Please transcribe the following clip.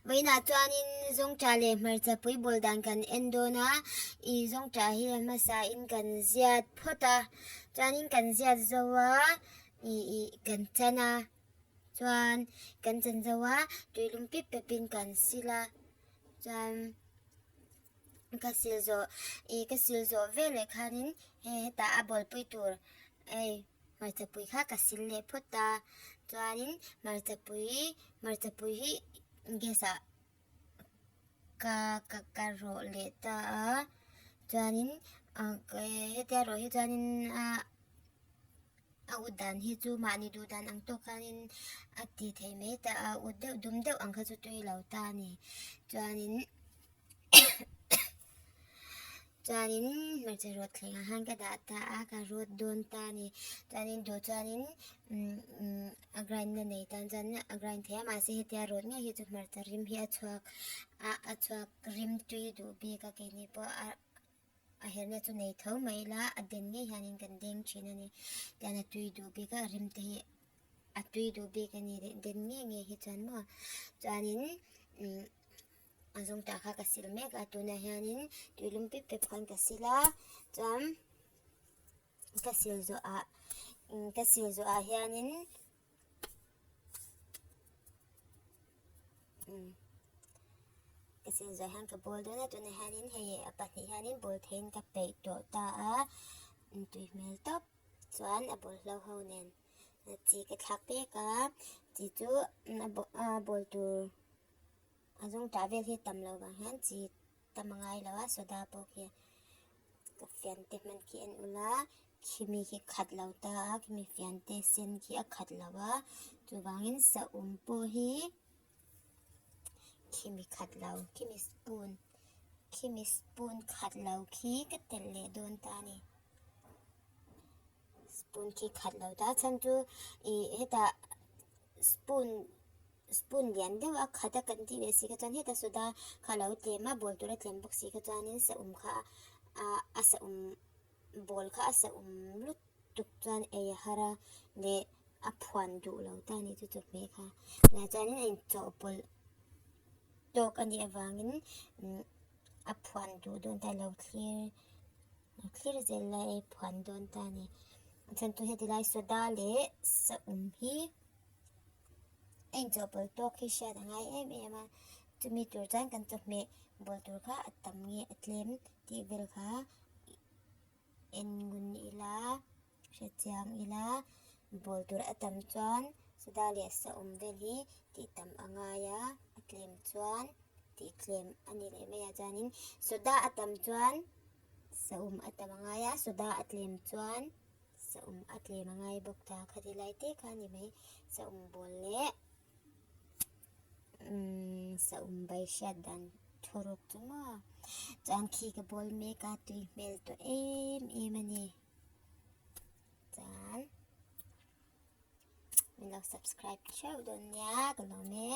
Vawiinah chuanin zawngṭah leh hmarcha pui bawl dan kan en dawn a, ih zawngṭah hi a hmasain kan ziat phawt a, chuanin kan ziat zo a, ih ih kan chan a, chuan kan chan zo a, tuilum pip pepin kan sil a, chuan ka sil zawh ih ka sil zawh veleh khanin hei hetah a bawlpui tur hei. Hmarcha pui kha ka sil leh phawt a, chuanin hmarcha pui hmarcha pui hi gas ah ka ka ka rawh leh ta a, chuanin hetia rawh hi chuanin a a ut dan hi chu mahni duh dan ang tawk khanin a ti thei mai ta a, ut deuh dum deuh ang kha chu tui lo ta a ni, chuanin. Chuanin hmeichhe rawt thlengah khan ka dah ta a, ka rawt dawn ta a ni. Chuanin duh chuanin umm a grind na nei tan chuan a grind thei a, mahse hetia rawt ngei hi chu hmarcha rim hi a chhuak a, a chhuak rim tui duh bik a keini pawh a a herna chu nei tho mai ila a den ngei hianin kan deng thin a ni. Tian a tui duh bik a, rim te hi a tui duh bik a ni den ngei ngei hi chuan maw. Chuanin umm. A zawngtah kha ka sil mek a tunah hianin tuilum pip pep khan ka sil a chuan ka sil zawhah ka sil zawhah hianin ka sil zawh hian ka bawl dawn a tunah hianin hei a pahnih hianin bawl theihin ka peih tawh ta a tui hmel tawp chuan a bawlhlo ho nen chi ka thlak pek a chi chu a bawl tur. A zawng tah vel hi tam lo vang hian chi tam a ngai lo a soda pawh khi ka fian te hman khi en ula khimi khi khat lo ta a khimi fian te sen khi a khat lo a chuvangin saum pawh hi khimi khat lo khimi spoon khimi spoon khat lo khi ka telh leh dawn ta a ni spoon khi khat lo ta a chhan chu ih hetah spoon. Spoon lian deuh a khat a kan tih leh si kha chuan heta soda kha a lo tlem a, bawl tur a tlem bawk si kha chuanin saum kha ah a saum bawl kha a saum lutuk chuan ei a har a leh a phuan duh lo ta a ni chu chawhmeh kha tunah chuanin a inchawhpawlh tawk a nih avangin a phuan duh dawn ta lo thlir lo thlir zel lai a phuan dawn ta a ni a chhan chu heti lai soda leh saum hi. A inchawhpawlh tawk hi hriat a ngai em em a, chumi tur chuan kan chawhmeh bawl tur kha a tam nge a tlem tih vel kha en ngun ila hrechiang ila bawl tur a tam chuan soda leh saum vel hi tih tam a ngai a, a tlem chuan tih tlem a ni leh mai a chuanin soda a tam chuan saum a tam a ngai a, soda a tlem chuan. Saum a tlem a ngai bawk ta khati lai te kha a ni mai saum bawl leh umm saum bai hriat dan thuruk chu maw chuan khi ka bawl mek a tui hmel tawh em em a ni chuan min lo subscribe theuh dawn nia ka lawm e.